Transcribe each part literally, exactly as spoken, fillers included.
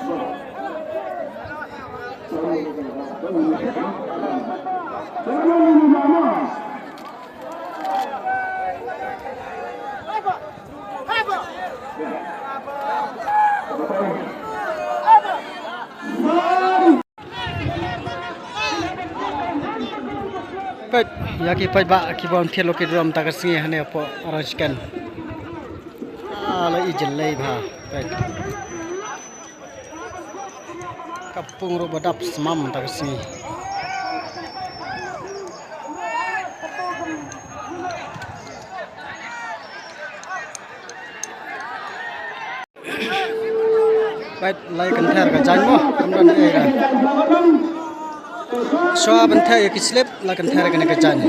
Peit, ïa ki paidbah kiba wan thied lucky draw mynta ka sngi hangne hapoh Rangshken. Ah, la i jyllei bha. Peit. Ka pung ruh ba dap smam mynta ka sngi. Peit, la ïa kynther ka jaiñ mo, kam don ei ruh. Shuwa ban theh ïa ki slip, la kynther ïa kane ka jaiñ.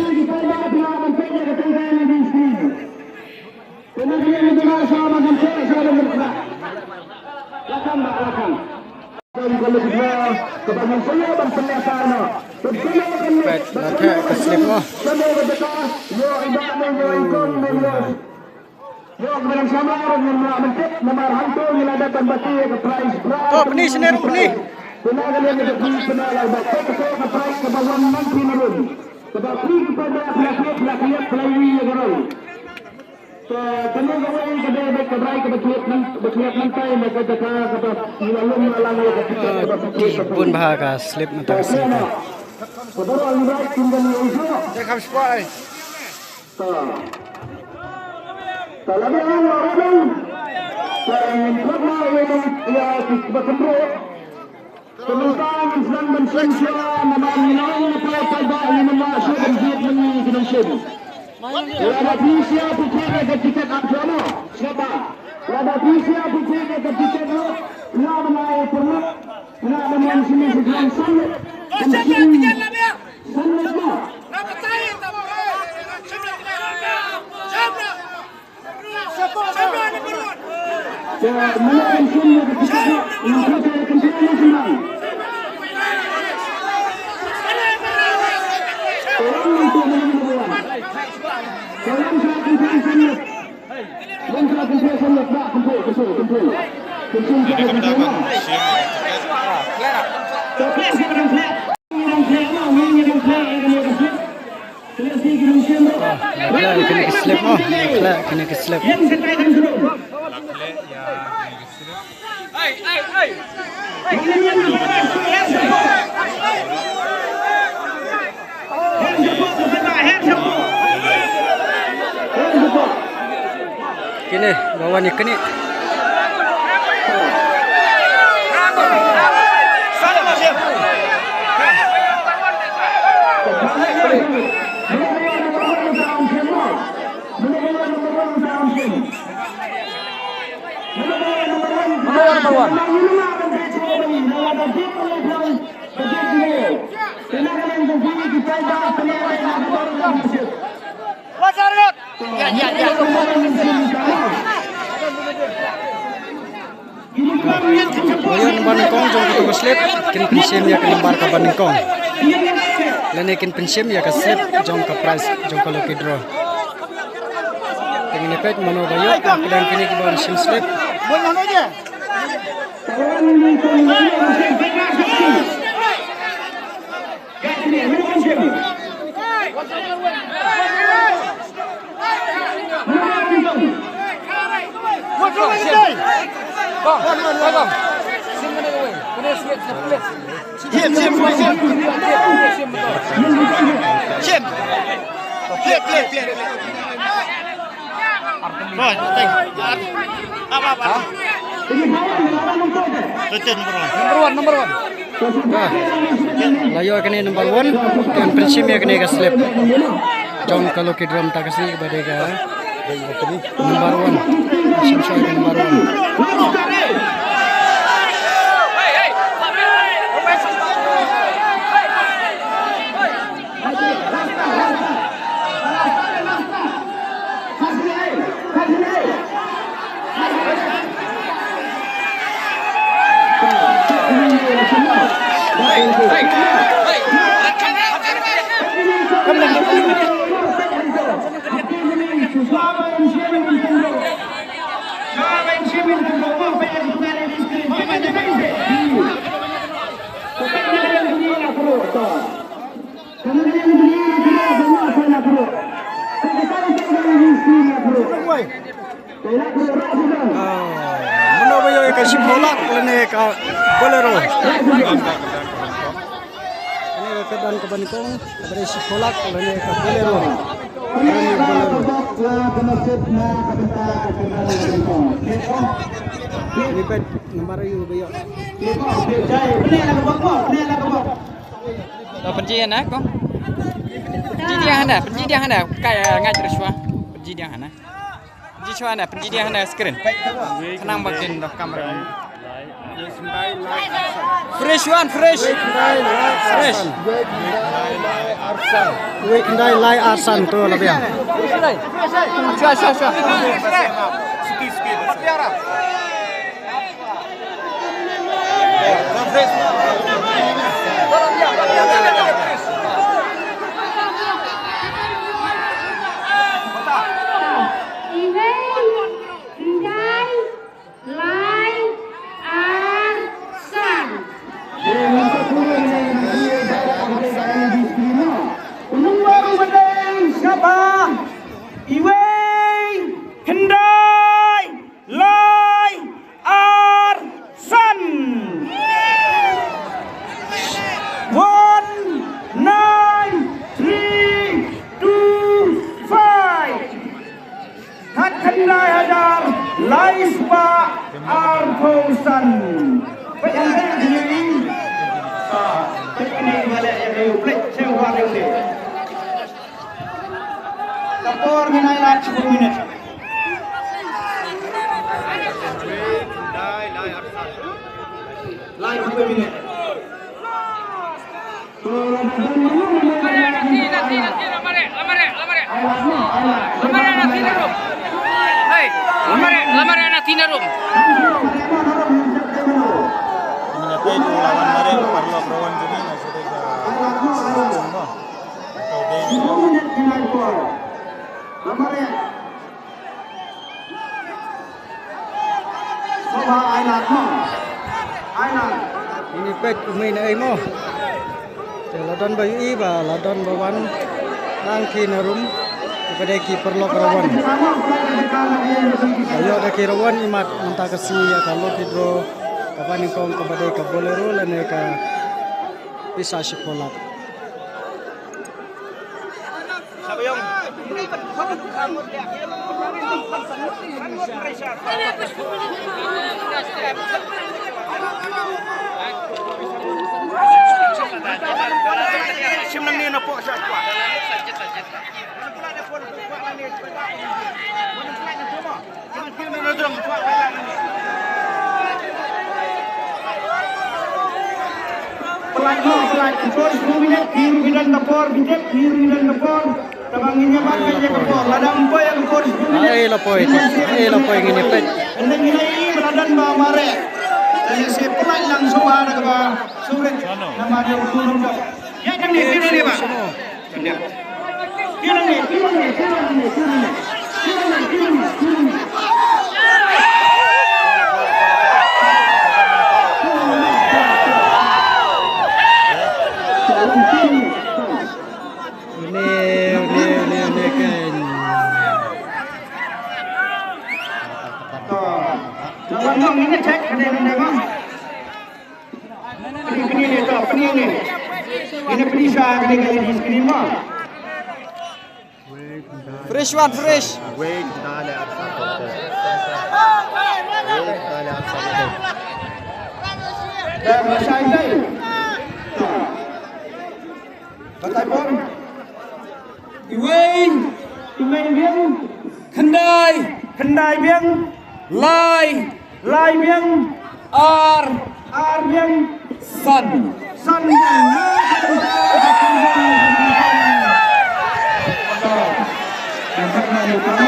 Peit, la theh ka slip mo. To, pyni shane ruh, pyni. Ah, ki bun bha ka slip mynta ka sngi. Te kham spah ai. Kine ki slip mo, kine ki slip, kine ki slip. Kine ba wan ïa kane. Number one, number one. Ba ïoh number nyngkong jong kato ka slip, kin pynshim ïa ka number kaba nyngkong. Lane kin pynshim ïa ka slip jong ka prize jong ka lucky draw. Te ngin ïa peit mano ba ïoh, ka dang kine kiba wan shim slip. Number one, number one. Ah, la ïoh kane number one. Kan pynshim ïa kane ka slip jong ka lucky draw mynta ka sngi kaba dei ka number one. Shim shuwa ka number one. Lane ka Bolero. Kane ka kyrdan kaba nyngkong, kaba dei shiphew lak, lane ka Bolero. Lane Bolero. Ni peit nambar aïu ba ïoh. To pynji hana ko. Pynji dia hana, pynji dia hana. Kai ngai terus wa. Pynji dia hana. Pynji shuwa na, pynji dia hana screen. Khnang ba kin donkam rem. Fresh one, fresh. Fresh. Wei khyndai lai arsan. Wei khyndai lai arsan to la biang. Shuwa, shuwa, shuwa. Iwei, khyndai, lai, ar, san. Iwei, khyndai, lai, ar, san. One, nine, three, two, five. Khatkhyndai hajar lai spah arphew san. Peit hangta ïa u. Peit ïa u ba leh ïa u, peit shen u ba leh ïa u. Ka por ngin ai lad shiphew minit. Lai shiphew minit. Sngewbha ai lad mo. Ai lad. Ini peit u mei na ei mo. Te la don ba ïohi ba la don ba wan nang ki na rum. Ki ba dei ki paralok rawan. Ba ïoh da ki rawan imat mynta ka sngi ïa ka lucky draw kaba nyngkong kaba dei ka Bolero lane ka pisa shiphew lak. Pynlait mo, pynlait. Kor shiphew minit, ki ruh ki don ka por, ki tip, ki ruh ki don ka por. Tangba ngin ïa ban peit ïa ka por. Lada ym poi ïa ka por shiphew minit. Ai la poi, ai la poi ngin ïa peit. Ynda ngin ïa i ba la don ba mareh. Te ïa shu pynlait lang shuwa da kaba shu rit. Namar ïa u tu ruh. Ïa kane, kane, kane ba. Une, une, une, une kan. To. Lawan nong ini cek, ini, ini, ini. Pynïaid, pynïaid, pynïaid. Ngin pynïaid sha kane ka ladies kane mo. Fresh one, fresh. Wei khyndai lai arsan. Wei khyndai lai arsan. Dah, dah, dah. Batai pon. Iwei, iwei biang, khyndai, khyndai biang, lai, lai biang, ar, ar biang, san, san biang.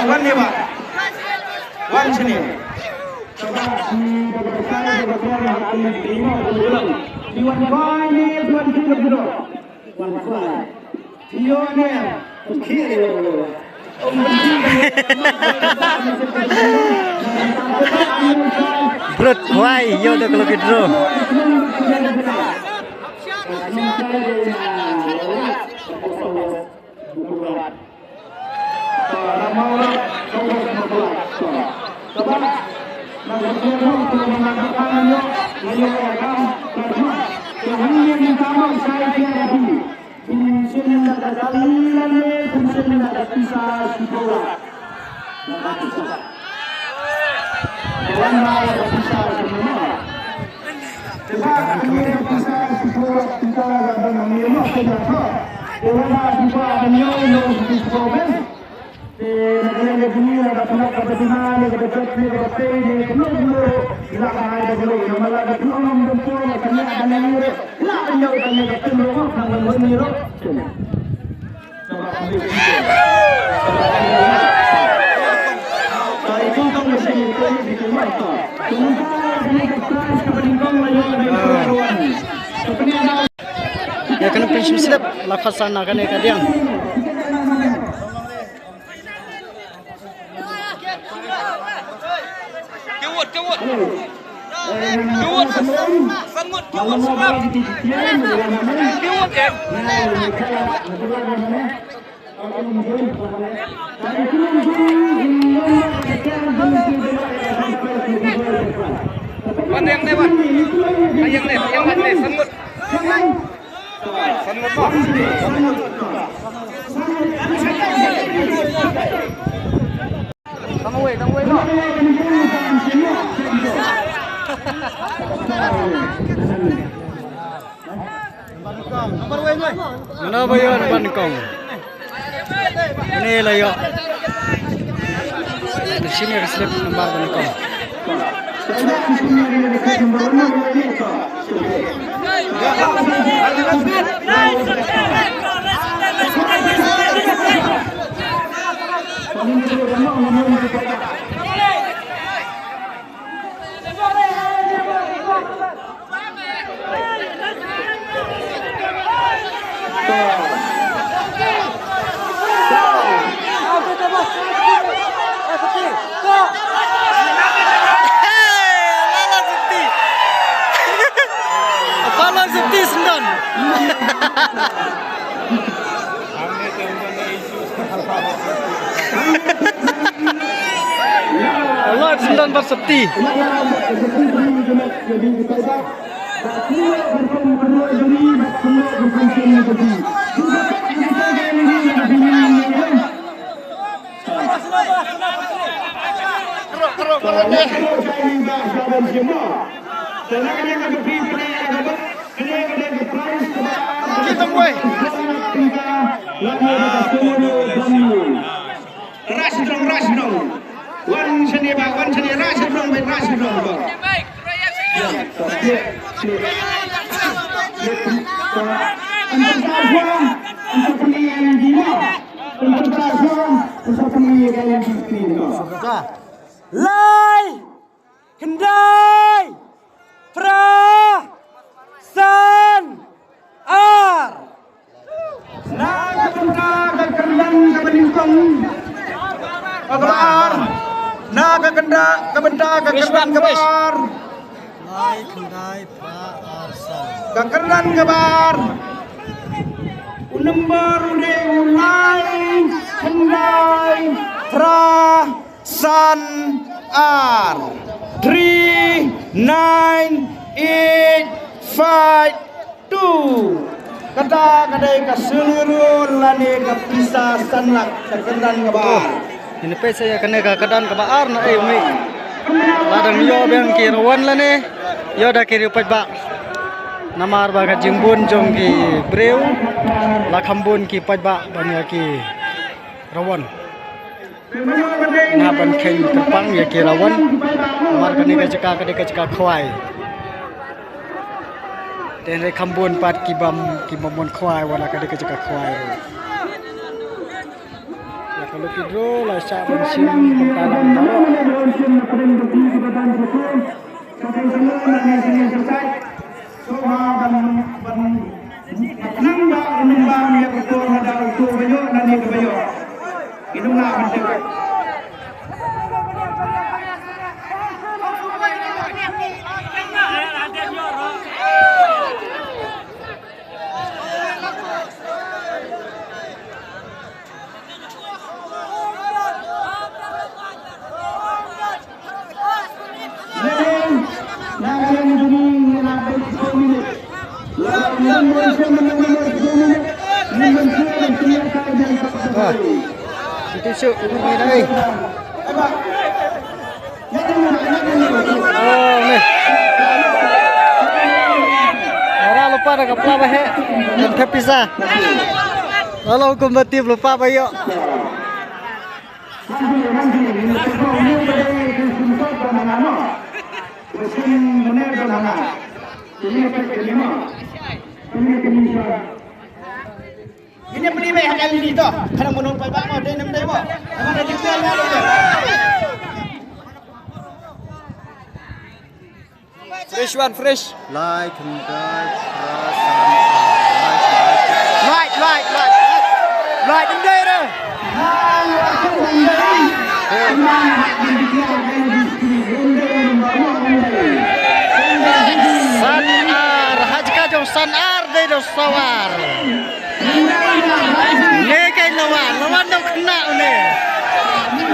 Wan ni ba. Wan sini. Iwan wan ni, wan ni. Brut, wai, ïoh da ka lucky draw. Ïa kane pynshim slep la khot san na kane ka diang. Mano ba ïoh ban kong? Mane la ïoh? Te sini ka slip number ban kong. Apollo Safety Sendon. Allah Sendon Bar Safety. Rush dong, rush dong. Wan shane ba, wan shane, rush dong, rush dong. Lai, khyndai, phra, san, ar. Na ka bynta ka kyrdan kaba nyngkong, kaba ar. Na ka kyrdan, ka bynta ka kyrdan kaba ar. Lai, khyndai, phra, ar, san. Ka kyrdan kaba ar. U number u dei u lai, khyndai, phra, san, ar. Three, nine, eight, five, two. Kata ka dei ka sylliur lane ka pisa san lak ka kyrdan kaba ar. Ngin peit sa ïa kane ka kyrdan kaba ar na ei mih. La dang ïoh biang ki rawan lane ïoh da ki riew paidbah. Namar ba ka jingbun jong ki briew la kham bun ki paidbah ban ïa ki rawan. Na ban kheiñ kyrpang ïa ki rawan. Namar kane ka jaka ka dei ka jaka khwai. Te hynrei kham bun pat ki bym, ki bym mon khwai wat la ka dei ka jaka khwai ruh. Ïa ka lucky draw la shah ban shim kumta lang baroh. Sngewbha ban, ban, ban khnang ba u nongbaam ïa ka por lada uto ba ïoh lane kaba ïoh. Ki nonglah ban tip. Ah, itu suk, ini dah, eh. Oh, ni. Ora lypa da ka pla ba heh. Kan ka pisa. Lalu kumba tip lypa ba ïoh. Ine peli ba ha ka lini to. Kana mo nong pai ba mo dei nem dei mo. Kana dei mo. Fresh one, fresh. Light and dark, light, light, light. Light and dark. San ar, ha jaka jong san ar dei da saw ar. Ne kai lawan, lawan dong kena une.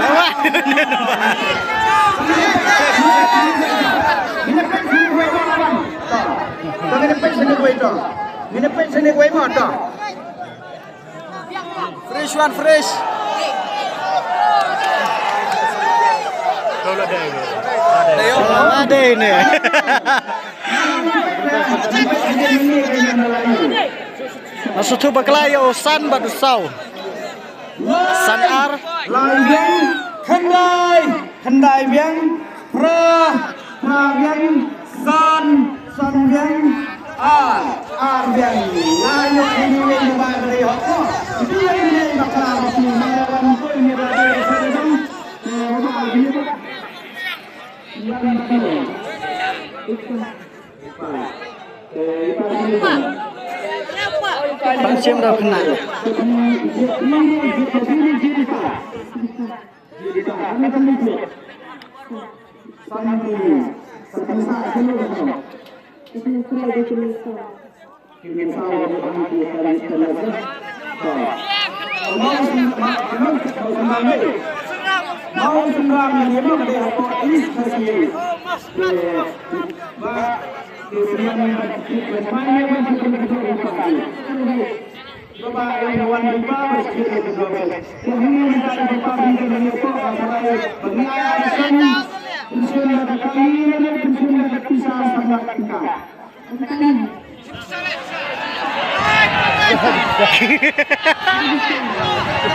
Lawan. Ngin ïa peit sha ne wei to. Ngin ïa peit sha ne wei mo to. Fresh one, fresh. Dei ne. Nga sngewthuh bakla ïa u san bad u saw. San ar. Lai biang, khyndai, khyndai biang, phra, phra biang, san, san biang, ar, ar biang. Lai ïa kine ki ba dei hok. Iti ïa kine bakla ba ki ma wan ko ïa ba dei sa dei. Pang shim da kena.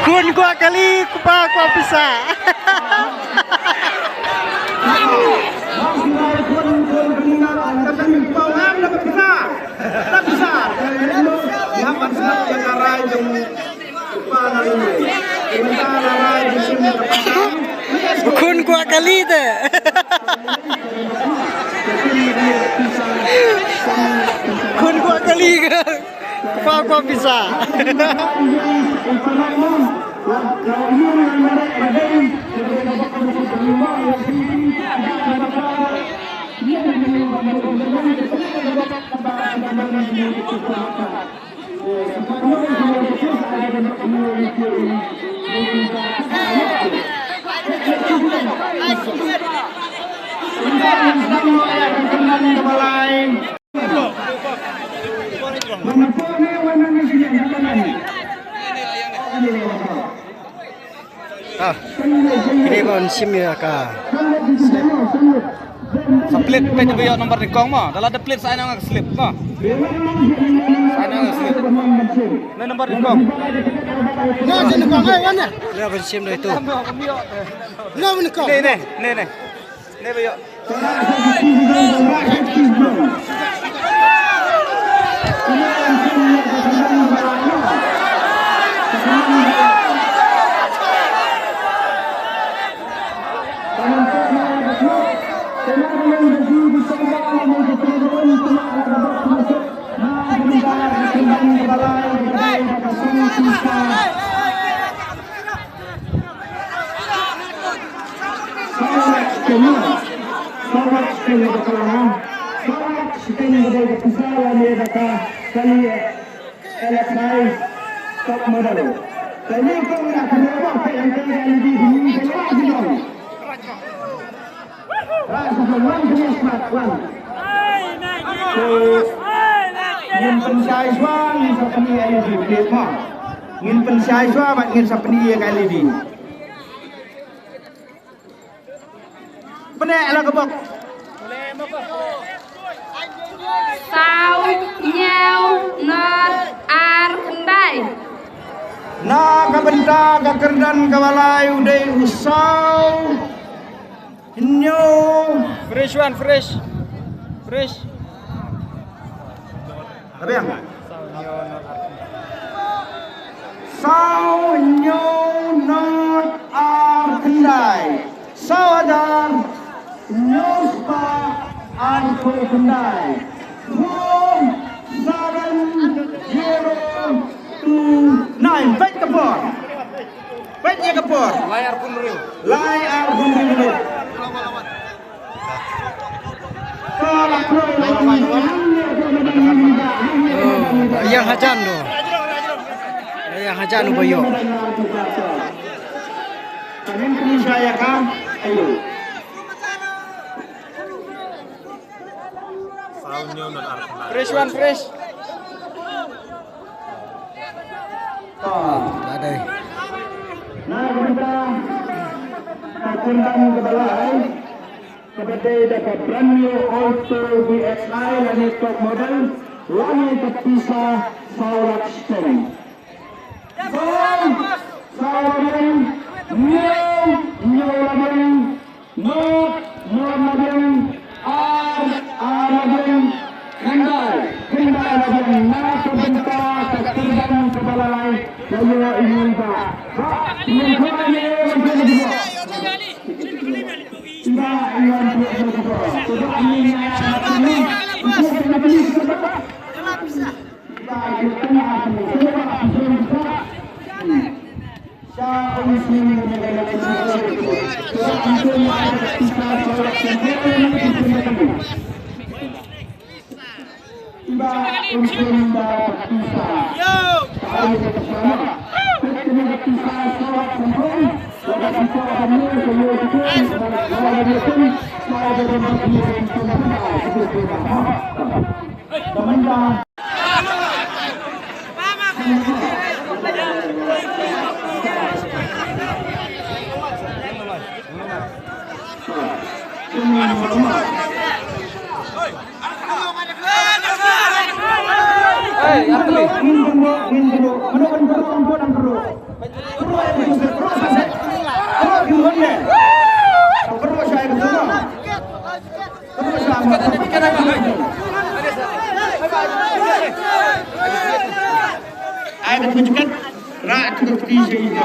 Khun kwah kali, kpa kwah pisa. Khun kwah kali te. Khun kwah kali ka. Kpa kwah pisa. Ah, ini kon sim ïa ka slip. Sa plate peit ba ïoh number nyngkong mo. Da la da plate sa ai na nga ka slip mo. Sa ai na nga ka slip. Ne number nyngkong. Ne nyngkong ai wan ne. Ne kon sim da itu. Ne nyngkong. Ne ne ne ne. Ne ba ïoh. Ngin pynshai shuwa, ngin sa pyni ïa ka L E D, please, mo. Ngin pynshai shuwa bad ngin sa pyni ïa ka L E D. Pyneh la ka bok. Saw hynñiew nod ar khyndai. Na ka bynta ka kyrdan kaba lai u dei u saw hynñiew. Fresh one, fresh. Fresh. Abiang. Saw hynñiew nod ar khyndai. Saw hajar hynñiew spah arphew khyndai. Four seven zero two nine. Peit ka por. Peit ïa ka por. Lai arphew hynriew. Lai arphew hynriew minit. Oh, ïa hajan tu. Ïa hajan tu ba ïoh. Fresh one, fresh. Ba dei. Na ka bynta ka kyrdan kaba lai, kaba dei da ka brand new Alto V X I lane top model, la ïa ka pisa saw lak shiteng. Saw, saw la biang, hynñiew, hynñiew la biang, nod, nod la biang, ar, ar la biang, khyndai, khyndai la biang. Na ka bynta ka kyrdan kaba lai, la ïoh ïa ngi ba. Ba, ïa ngi ba, ïa ngi ba, ïa ngi ba. Ba, ïa ngi ba, ïa ngi ba. Ba, ïa ngi ba, ïa ngi ba. Ai ka tu jikat. Rak tu tu ti je itu.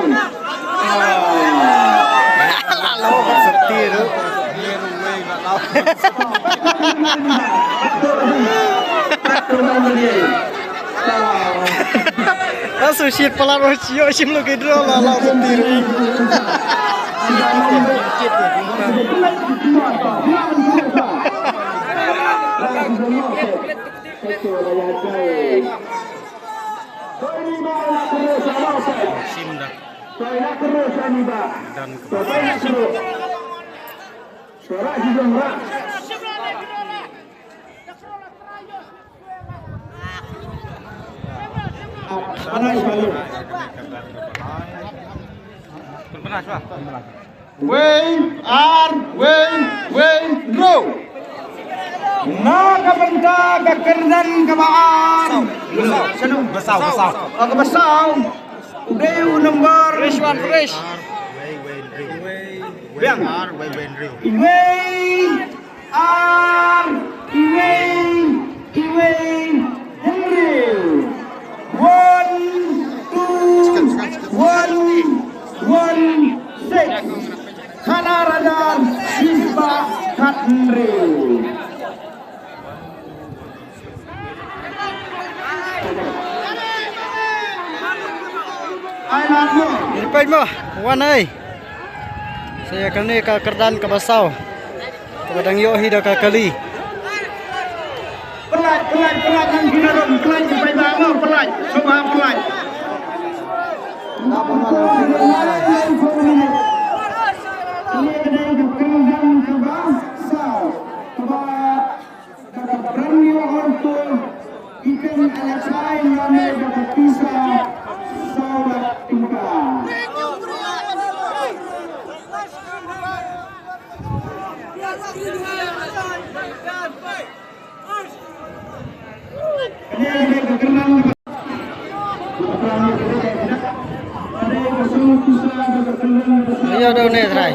Lalu setir tu. Langsung shit palat ro cio shim lo ke dro la la setir. Sim dah. Dan kebal. Wei, ar, wei, wei, hynriew. Na ka bynta ka kyrdan kaba ar. Shano? Basaw, basaw. Oh, kaba saw. U dei u number. Fresh one, fresh. Biang. Wei, ar, wei, wei, hynriew. One, two, one, one, six. Khatar hajar shi spah khathynriew. Ai lad mo. Peit mo, wan ai. Sa ïa kane ka kyrdan kaba saw. Kaba dang ïoh hi da ka kali. Pynlait, pynlait, pynlait, nang kina rum, pynlait, pynlait, pynlait, pynlait. Ïa, da une trai.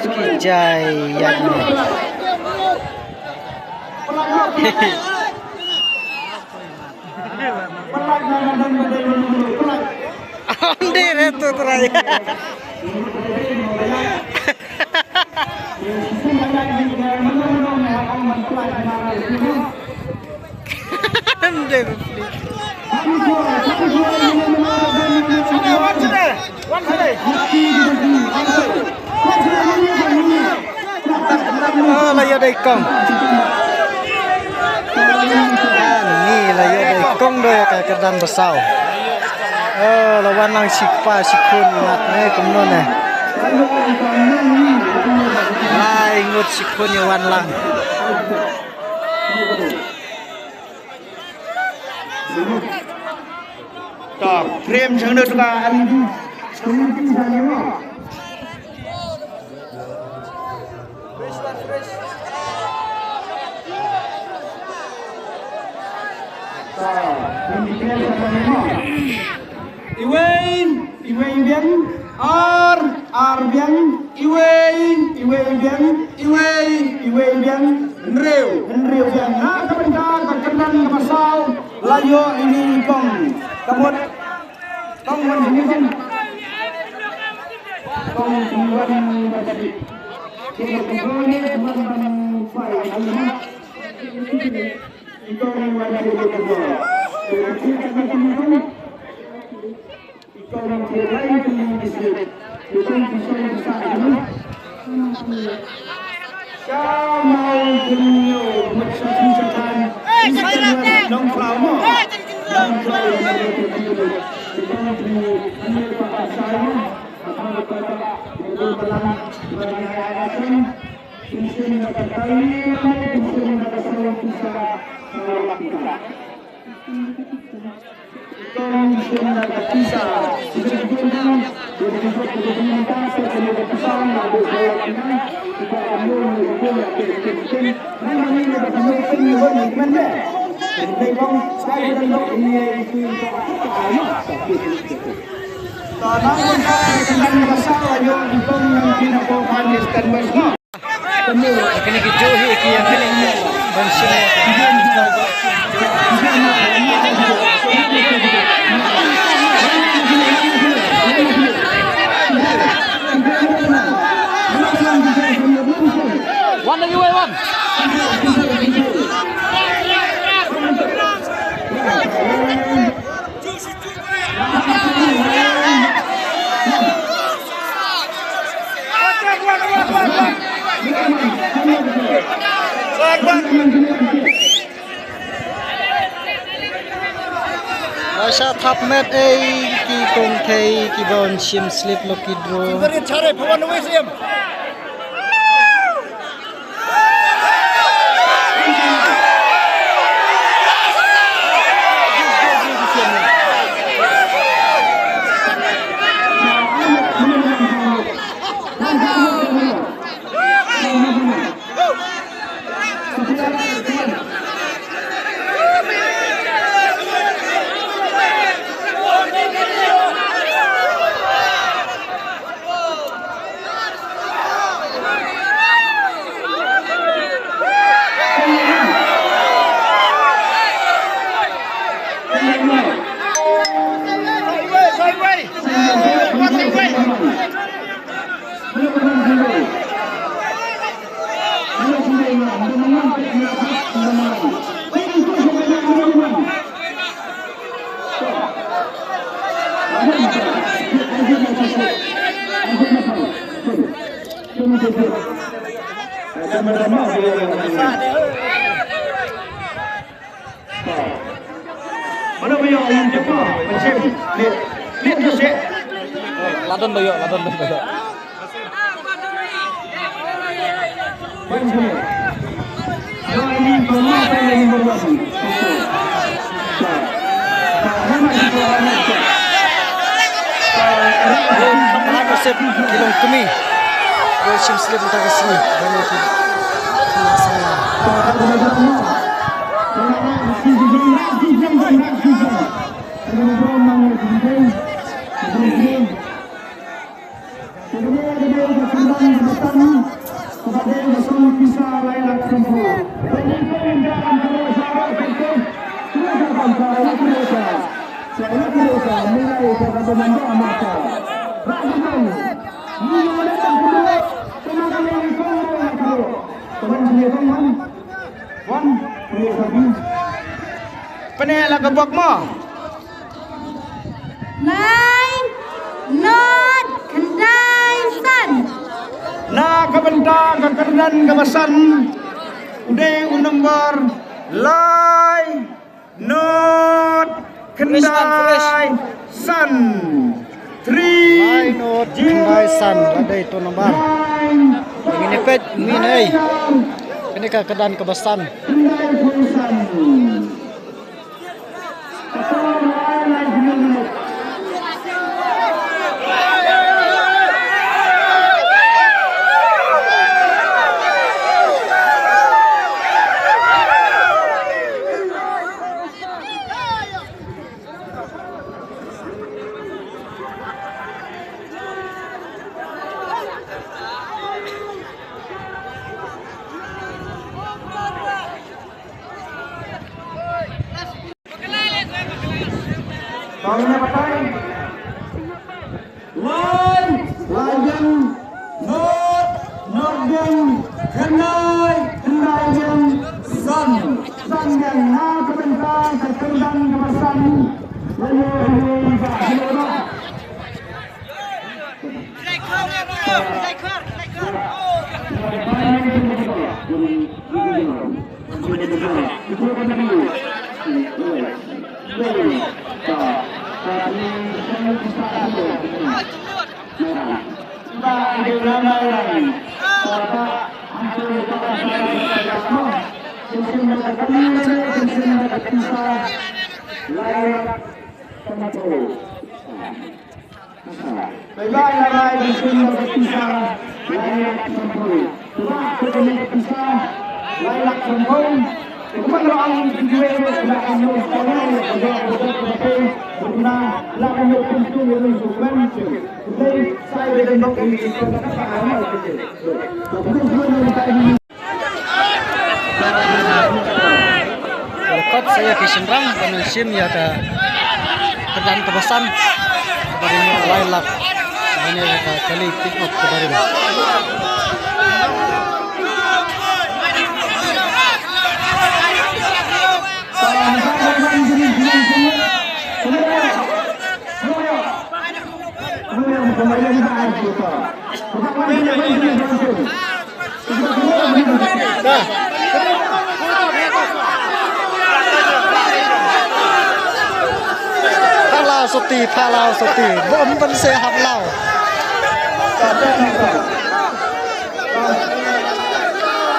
Ski jai ïa une. Onde re tu trai. Onde re. Oh, la ïoh dei kong. Ni la ïoh dei kong dei ka kyrdan ba saw. Oh, la wan lang shi kpa shi khun mat ne kumno ne. Lai ngut shi khun ïa wan lang. To, frame shang no tuka an. Iwei, iwei biang, ar, ar biang, iwei, iwei biang, iwei, iwei biang, hynriew, hynriew biang. Na ka bynta ka kyrdan kaba saw la ïoh ïa i kong. Ka mut kong wan hynriew biang. Kong wan ba ka di. Kong wan ban fai. Kine ki juh hi ki ïa kine ban shim. Wan da iwei wan. Ba shah thap met ei ki kong thei ki ban shim slip lucky draw. Ladon ba ïoh, ladon ba ïoh. Ka la ka sep ki long kmie. Ko shim slip mynta ka sngi. Ban ïa ki. Pyneh la ka bok mo. Lai, nod, khyndai, san. Na ka bynta ka kyrdan kaba san, u dei u nombor lai, nod, khyndai, san. Three, nod, khyndai, san. La dei to nombor. Ngin ïa peit, ngin ïa. Kane ka kyrdan kaba san. Lai, lai ïeng, nod, nod ïeng, khyndai, khyndai ïeng, san, san ïeng, na ka bynta ka kyrdan kaba san. Lai ïeng, lai ïeng, lai ïeng. Bye bye, bye bye, bye bye. Ka kot sa ïa ki shynrang ban shim ïa ka kyrdan kaba san. Kaba rim lai lak. Ban ïa ka kali pick up kaba rim. Thala soti, thala soti. Bom ban se hap lao.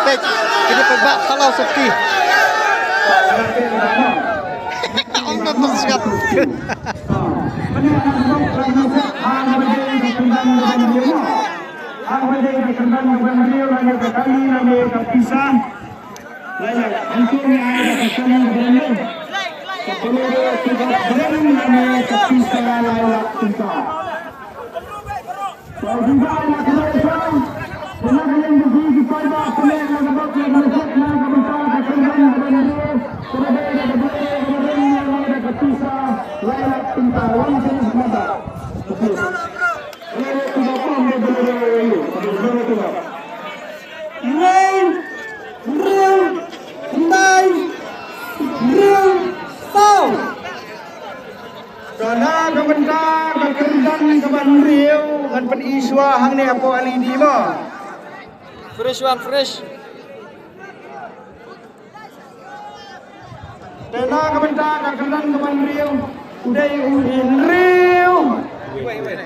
Pek, ini pek bak thala soti. Ong nonton siap. Hynriew, hynriew, khyndai, hynriew, saw. Ka na ka bynta ka kyrdan kaba hynriew ngan pyni shuwa hangne hapoh L E D mo. Fresh one, fresh. Te na ka bynta ka kyrdan kaba hynriew u dei u hynriew.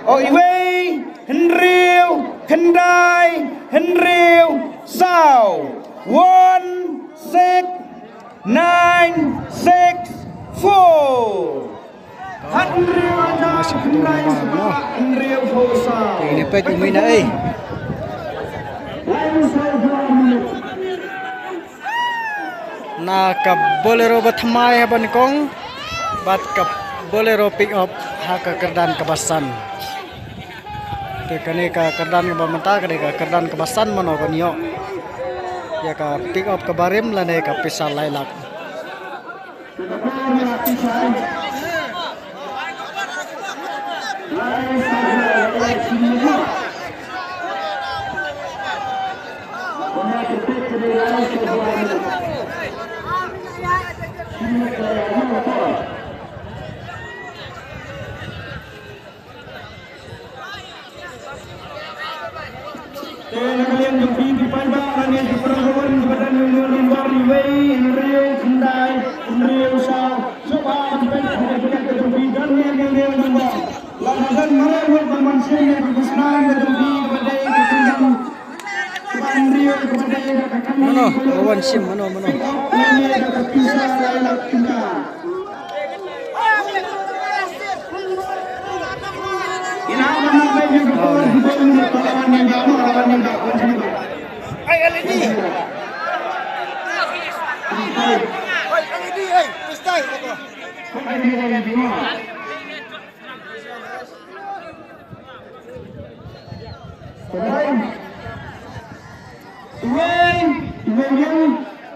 O iwei, hynriew, khyndai, hynriew, Saw, one six nine six four. Hynriew hajar khyndai spah hynriewphew saw. Ini peit u mih na ei. Na ka Bolero ba thymmai ha ba nyngkong bad ka Bolero pick up ha ka kyrdan kaba san. Te kane ka kyrdan kaba mynta, kane ka kyrdan kaba san mano kan ïoh ïa ka pick up kaba rim lane ka pisa lai lak. Te na ka liang jong phi ki paidbah lane ki para wan kiba don ïa u nombar iwei, hynriew khyndai, hynriew saw, sngewbha ban peit ha ka tiket ka jong phi. Don ne em ne em ne em ne em. Lada don marwei ngut ban wan shim ïa ka khusnam ka jong phi kaba dei ka khusnam kaba hynriew kaba dei da ka kali. Mano ba wan shim, mano, mano? Lane da ka pisa lai lak tyngka. Iwei, iwei biang,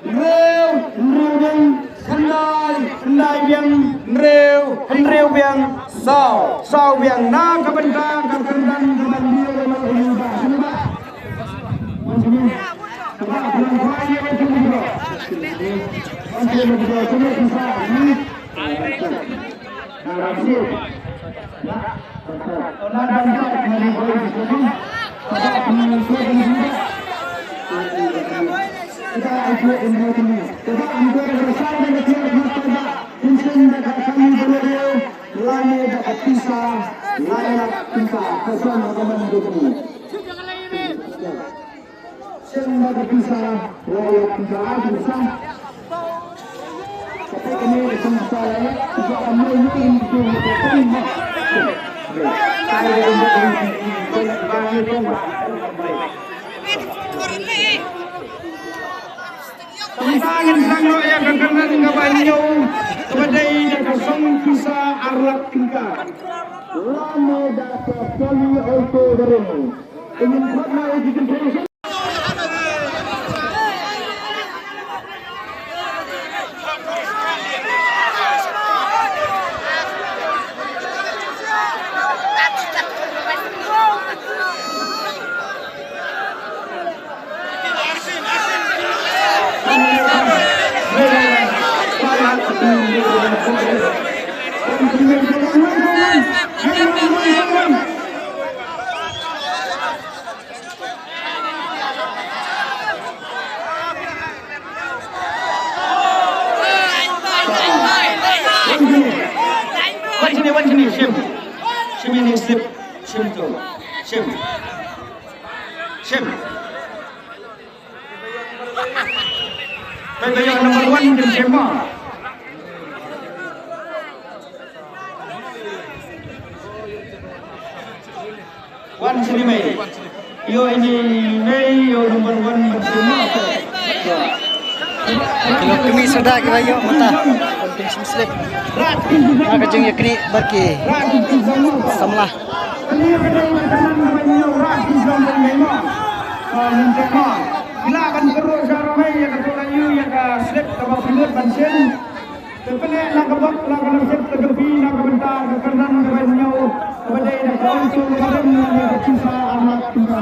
hynriew, hynriew biang, khyndai, khyndai biang, hynriew, hynriew biang, saw, saw biang. Na ka bynta ka kyrdan kaba hynriew. Tang ba ngin sdang noh ïa ka kyrdan kaba hynñiew kaba dei da ka song pisa ar lak tyngka. Lane da ka Kelly Auto Garden. Ngin khot noh ïa ki consolation. Wan sini, wan sini, shim. Shim ïa slip, shim tu. Shim. Shim. Peit ba ïoh number one kin shim mo. Wan sini mei. Ïoh ine i mei, ïoh number one ban shim mo. Ki long kmie suda kiba ïoh mynta ban pynshim slip ha ka jingïaknieh bad ki samla. Ki lah ban kynruh sha rymei ïa ka tnga ïa ka slip kaba pynlut ban shim. Te pyneh na ka bok la ka nang sep ka jong phi na ka bynta ka kyrdan kaba hynñiew kaba dei da ka Auto Garden ïa ka pisa ar lak tyngka.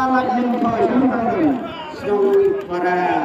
Starlight Minpoi, Minpoi, Snowy Para.